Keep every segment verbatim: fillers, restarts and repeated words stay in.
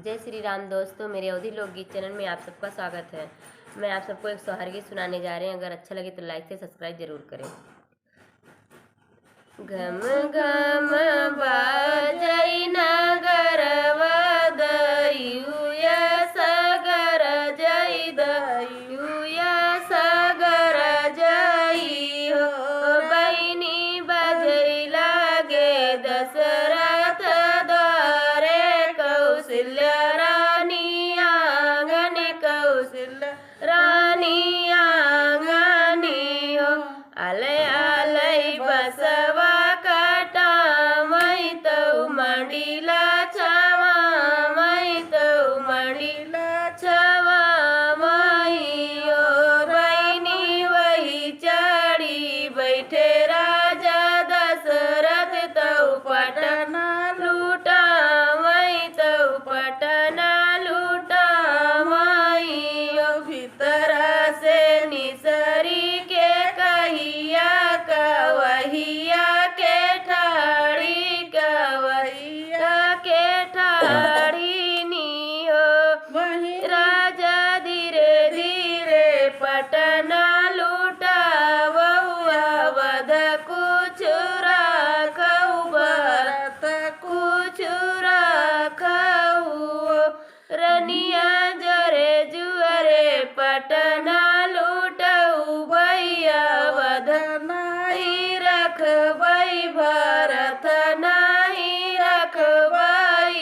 जय श्री राम दोस्तों, मेरे अवधी लोकगीत चैनल में आप सबका स्वागत है। मैं आप सबको एक सोहर गीत सुनाने जा रहे हैं। अगर अच्छा लगे तो लाइक से सब्सक्राइब जरूर करें। घम घम बाजै नगरवा दइउया सगर जै दइउया सगर जै हो। बहिनी बजै लागे दशरथ द्वारे कौशल्या रानी आंगन कौशल्या रानी आंगनी हो। आलै आलै बसवा काटावै तौ मंडिला छावावै तौ मंडिला छावावै हो। बहिनी वही चढ़ी बैठे राजा दशरथ तौ पटना लुटावै तौ पटना लुटावै हो। भीतर से निसरी के कहिया कवहिया के ठाड़ी कवहिया के ठाड़ी नी हो। वहीं राजा धीरे धीरे पटना लुटावौ अवध कुछ राखौ भरत कुछ राखौ। रनिया जरे जुअरे पटना लुटउबै अवध नाहीं रखबै भरत नाहीं रखबै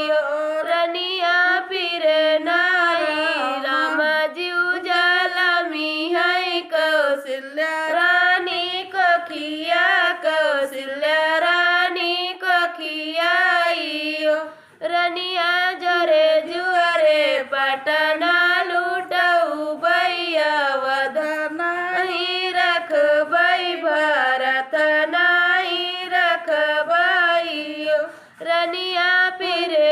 हो। रनिया फिरे नाहीं रामा जिउ जलमी है कौशल्या रानी कोखिया कौशल्या रानी कोखिया ई हो। रनिया जरे जुअरे पटना लुटउबै अवध नाहीं रखबै भरत नाहीं रखबै हो। रनिया फिरे